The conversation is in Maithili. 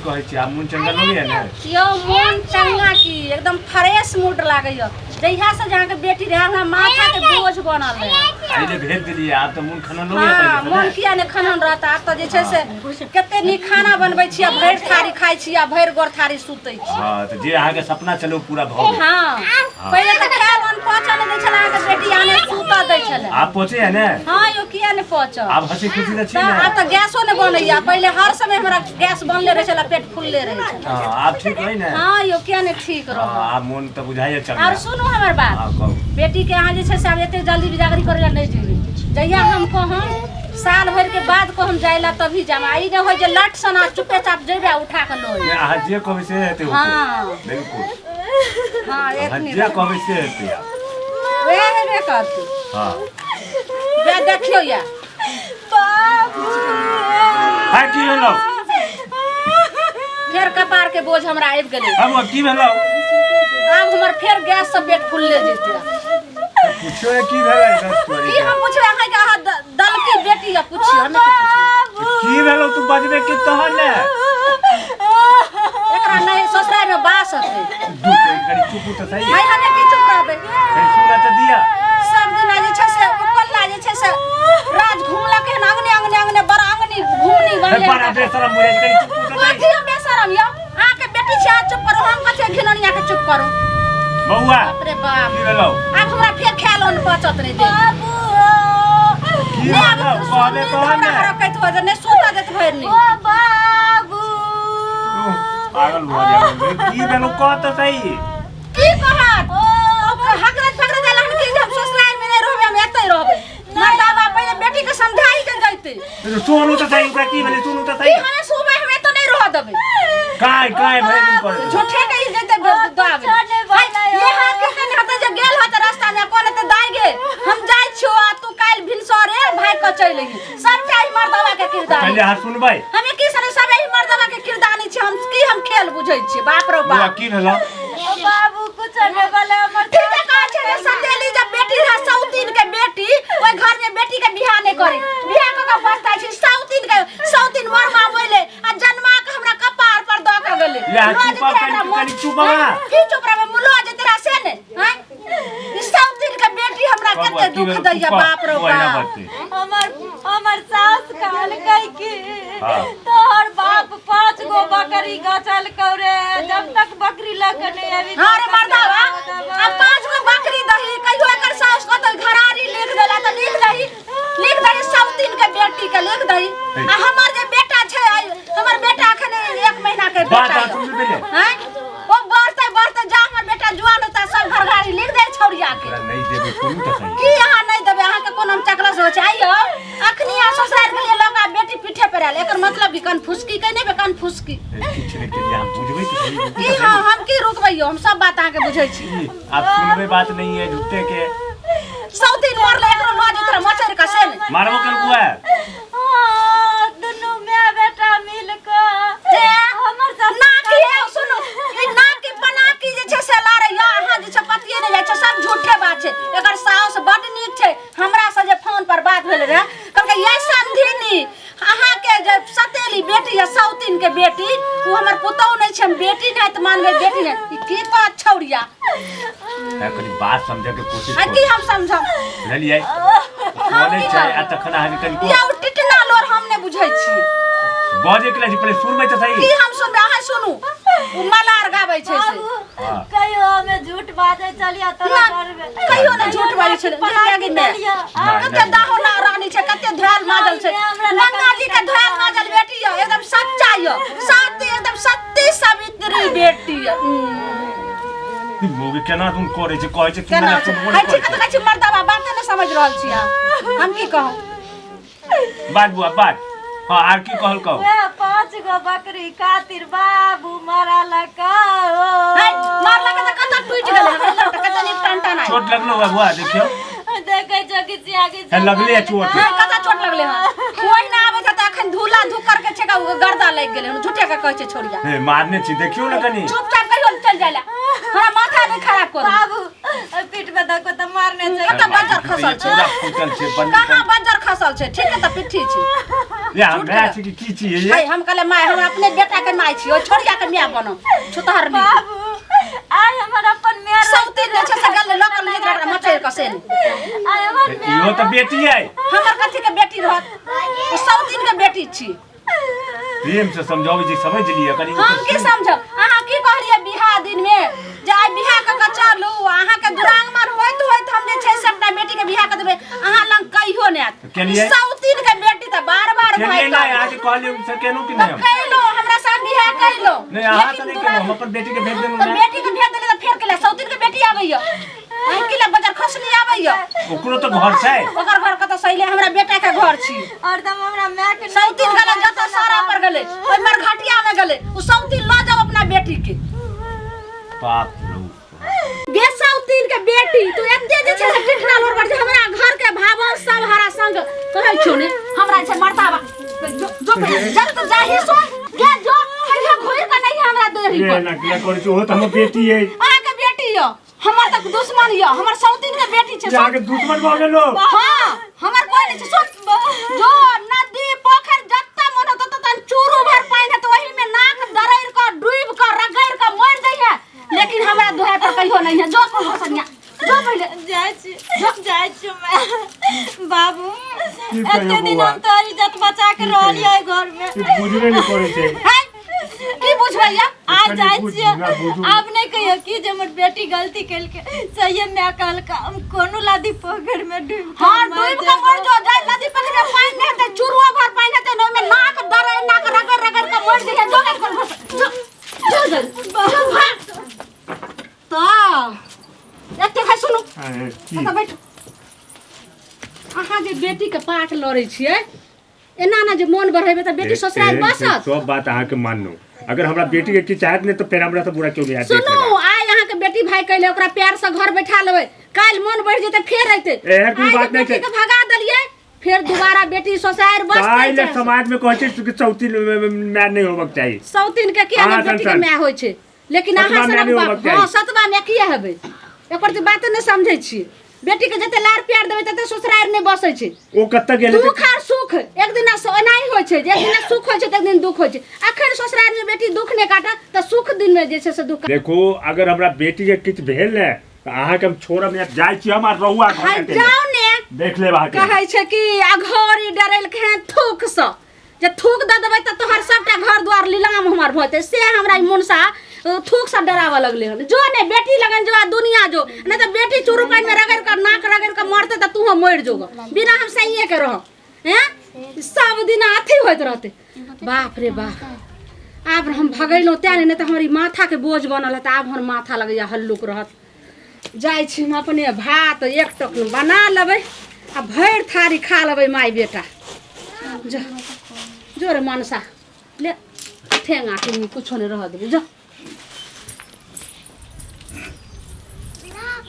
कहै छी आब मोन चंगा लगैया ने? यौ, मोन चंगा की, एकदम फ्रेश मूड लागैया। जहिया से अहाँके बेटी रहै, हमरा माथा के बोझ बनल रहे। आइले भेज देलियै, आब तऽ मोन खनन लगैया। हँ, पहिले मोन से ने? किया नहि खनन रहता? आब तऽ जे छै से कते नीक खाना बनबै छी आ भरि थारी खाइ छी आ भरि गोर थारी सुतै छी। हँ, तऽ जे अहाँके सपना छलै ओ पूरा भऽ गेल। हँ, पहिले तऽ खायल अन्न पचऽ नहि दै छलै अहाँके बेटी, आ नहि सुतऽ दै छलै। आब पहुँचे है ने? हँ यौ, किया नहि पचऽ? आब हंसी खुशी तऽ छी तऽ ने? आब तऽ गैसो नहि बनैया। पहिले हर समय हमरा गैस बनले रहै छलै, पेट फुलले रहै छलै। हँ, आब ठीक है ने? हँ यौ, किया नहि ठीक रहत? हँ, आब मोन तऽ बुझाइया चंगा। आओर सुनू हमर बात। हँ, कहू। बेटी के अहाँ जे छै से आब एते जल्दी बिदागरी करै लए नहि जेबै। जहिया हम कहम, साल भरि के बाद कहम जाय ला, तभी जाम। आ ई नहि होइ जे लट सना चुपे चाप जेबै आ उठा कऽ लऽ नहि, अहाँ जे कहबै से हेतै होतै। हँ। बिल्कुल। हँ। अहाँ एतनी जे कहबै से हेतै आब। वएह हेबे करतै। हँ। वएह देखियौ या। है, की भेलौ? फेर कपार के बोझ हमरा आबि गेलै। हम की भेलौ? आब हमर फेर गैस से पेट फुलले जेतै। पूछो है, की भेलै दस तोरी की के? हम पुछबै अहाँके? अहाँ दलकी बेटी या, पुछियो हमे की पुछबै? की भेलौ? तू बजबे की तहन ने? एकरा नहि ससुराल में बास हेतै। दू कनी चुप तऽ सही। भाई, हमे की चुप रहबै? कनी सुनऽ तऽ दिअ। सब दिना जे छै से उपल्ला जे छै से राज घुमलक हन अंगने अंगने अंगने, बड़ा अंगनी घुमनी हे, बनले। बड़ा बेशरम बुझै छै, कनी चुप तऽ सही। कथी हम बेशरम यौ? अहाँके बेटी छै, अहाँ चुप करू। हम कथी घिनौनिया के चुप करू? बौआ। बाप रे बाप। की भेलौ? आब हमरा फेर खायल अन्न पचत नहि दे। की नहि आब भेलौ? कहबे नींद तहन हमरा ने। हरकैत हो जे नहि सुतऽ देत भरि नींद। ओ बाबू। तू पागल भऽ जाबे। की भेलौ, कह तऽ सही। की कहत? ओ हकरत फकरत एल हन कि हम ससुराल में नहि रहबै, हम एतै रहबै। मर्दाबा पहिले बेटी के समझाई के जैते। सुनू तऽ सही, ओकरा की भेलै, सुनू तऽ की सही। हमें सुबह हम एतऽ नहि रह देबै। काय काय भरि दिन करै? झूठे के ई जैते दाबे। ये हाथ के कने हते जे गेल हत रास्ता में, कोन एते दाइ गे, हम जाइ छियो आ तू काल्हि भिनसरे भाग के चलि अइहे। सबटा ई मर्दाबा के किरदानी। पहिले अहाँ सुनबै। हमे की सने सब एही मर्दाबा के किरदानी छै। हम की हम खेल बुझै छियै? बाप रो बौआ। बाप। की भेलौ? बाबू, कुछ नहीं बोले हमर। ठीक है, कहै छै जे सतेली जब बेटी रहे, सौतीन के बेटी, ओहि घर में बेटी के बियाह नहि करी। बियाह कऽ के पछताइ छी। सौतीन के सौतीन मरमा बोले आ जन्मा के हमरा कपार पर दऽ के गेलै। ले, लऽ चुप जेतै कनि, हमरा कनि चुप बा। की चुप रहबै? मुलो जेतै रहा से ने? हैं, ई सौतीन के बेटी हमरा बौआ, कते की दुख भेलौ? दैया। चुप कह, बाप रो बौआ, एना बाप। बजतै। हमर हमर सास कहलकै कि हाँ। तोहर बाप 5 गो बकरी गचल रे, जब तक बकरी लऽ के नहीं अभी। हाँ रे मर्दावा, अब 5 गो बकरी दही। कहियो एकर सास कतौ घरारी लिख देला तऽ लिख दही, लिख दही सौतीन के बेटी के लिख दही। आ हमर जे बेटा छै, हमर बेटा अखन 1 महीना के बात बेटा अहाँ सुनबे पहिले। हैं, ओ बढ़ते बढ़ते जा हमर बेटा जुआन होता, सब घर घरारी लिख दे छौड़िया के। तोरा नहीं देबै, सुनू तऽ सही। की अहाँ नहीं देबै? अहाँके कोनो हम चकलस हो छै? आइयो अखनी अहाँ ससुराल गेलियै लऽ कऽ बेटी पीठे पर आयल, एकर मतलब की? कन फुसकी के नहि कन फुसकी? ए, किछु नहि केलियै, हम बुझबै तऽ सही, रुकू की तऽ हाँ सही। हम की रुकबै यौ? हम सब बात अहाँके बुझै छी। की, आब सुनबै बात नहीं है झूठे के। सौतीन मरले, एकरो लऽ जेतै मचर कऽ से ने। मारबो केलकौ है? हाँ, दुनू माय बेटा मिल कऽ हमर सास नाकी है, सुनू, ई नाकी पनाकी जे छै से लारे या अहाँ जे छै पतिये नहि जाइ छै, सब झूठे बात छै। एकर साउस बड नीक छै। हमरा से जे फोन पर बात भेल रहे, कहलकै ये समधिनी, अहाँके जे सतेली बेटी है, सौतीन के बेटी, ओ हमर पुतहु नहि छै, हम बेटी नहि तऽ मानबै बेटी नहि। ई की बात छौड़िया? है, कनी बात समझे के कोशिश आ करू। की हम समझब? बुझलियै, बोलै छै आ तखन अहाँके कनिको या ओ टिटना लोर हम नहि बुझै छी। बजै के लेल पहिले सुनबै तऽ की सही। हम सुनबै? अहाँ सुनू, ओ मलार गाबै छै से। बाबू। हाँ। कहियो हमे झूठ बाजै चलिया तोरा ना, घर में? कहियो नहि झूठ बाजै छलै। पलाकी जिंदगी मे देलियै। नहि, कते नहि। दाहो ना रानी छै, कते धोयल माजल छै। हमरा गंगा जी के धोयल माजल बेटी यऽ, एकदम सच्चा यऽ, साती एकदम सत्य सावित्री बेटी यऽ। ई मौगी केना दुन करै छै, कहै छै कि केना मने छै? सुनबो है नहि ठीक करै तऽ कहै छी मर्दाबा, बाते नहि समझ रहल छी अहाँ। हम की कहू? छै। बाज बुआ, बाज। हाँ, आर की कहलकौ? वएह 5 गो बकरी खातिर बाबू मरलक। है, मारलक तऽ कतऽ टूटि गेलै हमरा लग तऽ कते नीक टन टन आयल। चोट लगलो है बुआ? देखियौ। देखै छौ कि हे, लगले है चोट। हाँ, कतऽ चोट लगले हन? ओहिना आबै छै तऽ अखन धूला धुक्कर के छै। के गर्दा लागि गेलै हन, झूठे के कहै छै छोड़िया। हे मारने छी, देखियो ने कनी। चुपचाप कहियो चल जाय ला, हमरा माथा नहीं खराब करू। बाबू पीठ पे धक्को त मारने छै। कतऽ बज्जर खसल छै? पूरा फूटल छै, बन्द। कहाँ बज्जर खसल छै? ठीक है तऽ पिट्ठी छै। ये हम माय छी कि की छी ये? है हम कहले माय, हम अपने बेटा के माय छी, ओ छोड़िया के माय बनो छुतहर नहीं। बाबू आइ हमर अपन माय सौतीन जे छै से गल लऽ कऽ लेत ओकरा मचैर कऽ से नहि। आइ हमर माय। इहो तऽ बेटी है। हमर कथी के बेटी रहत? ओ सौतीन के बेटी छी। प्रेम से समझाबै छी, समझ लिअ कनी। हम की समझब? अहाँ की कहलियै बियाह दिन में जे आइ बियाह कऽ के चलू, अहाँके दुरागमन होइत होइत हम जे छै से अपना बेटी के बियाह कऽ देबै, अहाँ लग कहियो नहि आयत। केलियै? सौतीन के बेटी तऽ बार बार भाइ केलियै नहि? अहाँके कहलियै से केलहुँ कि तऽ नहि हम? कैलो, हमरा साथ बियाह कैलो। नहि, अहाँ लेकिन तऽ नहि दुरागमन- केलहुँ, हम अपन बेटी के भेज देलहुँ तऽ ने। बेटी के भेज देलियै तऽ फेर केला सौतीन के बेटी आबैया? अहीं केला बजार खसनी आबैया? ओकरो तऽ घर छै। ओकर घर कतऽ सहिले? हमरा बेटा के घर छी। और तब हमरा माय के सौतीन गेलै जतऽ सारा पर गेलै, ओहि मरघटिया में गेलै ओ सौतीन। लऽ जाओ अपना बेटी के। बाप रो गे सौतीन के बेटी, तू एते जे छै से टिठना लोर जे हमरा घर के भावन सब हरा संग कहै छौ ने हमरा छै मर्दाबा। जो जो पहिले, जब तू जाही सो गे जो, कहियो घुरि के नहीं हमरा देरी ये पर। ना किया करै छी? ओहो तऽ हमर बेटी है। अहाँके बेटी यऽ, हमर तऽ दुश्मन यऽ, हमर सौतीन के बेटी छै। जे अहाँके दुश्मन भऽ गेलो? हाँ, हमर कोई नहीं छै। सुन, जो नदी पोखर जत्ता मन होतो तत्ता चूरू भर पानि हेतै, ओही में नाक दरैर के डूब के रगड़ के मर जइहे, लेकिन हमरा दुहाई पर कहियो नहीं है। जो को हसनिया जो पहिले। जाइ छी, जाइ छी मैं। बाबू की कहियौ एते दिन बौआ? हम तोहर इज्जत बचा के रहलियै घर में। ई बुझबे नहि करै छै। है की बुझबै या? आ कनि जाइ बुझ- छियै। ना बुझू। आब नहि कहियो कि जे हमर बेटी गलती केलकै। सहिए माय कहलकै हम कोनो नदी पोखरि में डूबि के हाँ, मरि डूब के जेबै। मर जो, जाय नदी पोखरि में पानि नहीं हेतै, चूरुआ भर पानि हेतै ने, ओहिमे नाक दरैर नाक रगड़ रगड़ के मर जइहे। जो गाछ पर घुस, जो जो जो जो भाग। तऽ एते है सुनू। अरे, की? एतऽ बैठू। अहाँ जे बेटी के पाठ लड़ै छियै एना ने जे मोन बढ़ेबै तऽ बेटी ससुराल एहन छै, बसत। सब बात अहाँके मानू, अगर हमरा बेटी के किछु चाहत नहि तऽ फेर हमरा से बुरा क्यों नहीं आयत, देख सुनू, लेबै। आइ अहाँके बेटी भाई कैले ओकरा प्यार से घर बैठा लेबै, काल्हि मोन बढ़ि जेतै फेर अयतै। एहन कोई आइ जे बात नहि बेटी छै। के भगा देलियै, फेर दोबारा बेटी ससुराल काहे बसतै। लए समाज में कहै छै कि चौथी माय नहि होबक चाही? सौतीन के किया अहाँ नहि बेटी के सन-सन। माय होइ छै, लेकिन सतबा अहाँ माय सनक नहि बाप होबक चाही। हँ, सतबा माय किया हेबै? एकर तऽ बाते नहि समझै छियै। बेटी के जते लाड़ प्यार देबै तते ससुराल नहि बसै छै। ओ कतऽ गेलै? दुख आर सुख एक दिना एनाही होइ छै जे एक दिना सुख होइ छै तऽ एक दिन दुख होइ छै। अखन ससुराल में बेटी दुख नहि काटत तऽ सुख दिन में जे छै से दुख। देखू, अगर हमरा बेटी के किछु भेल ने तऽ अहाँके हम छोड़ब नहि। जाइ छी हम आ रहू आ घर हाय, अकेले। जाउ ने। देख लेब अहाँके। कहै छै कि अघोरी डरेलकै थूक सँ, जे थूक दऽ देबै तऽ तोहर सबटा घर द्वार लीलाम हमर भऽ जेतै, से हमरा ई मुनसा थूक सब डराबऽ लगलै हन। जो ने बेटी लगन जो आ दुनिया जो, नहि तऽ बेटी चूरू पानि में रगड़ि कऽ नाक रगड़ि कऽ मरतै तऽ तूहो मरि जोग बिना हम सहिए के रहब। हैं, सब दिन अथी होइत रहतै। बाप रे बाप, आब हम भगेलहुँ तें नहि, नहि तऽ हमर ई माथाके बोझ बनल है, तऽ आब हमर माथा लगैया हल्लुक रहत। जाइ छी हम अपने भात एक टक बना लेबै आ भरि थारी खा लेबै माय बेटा। जो जो रे मनसा, ले ठेंगा के कुछो नहीं रह देबै, जो।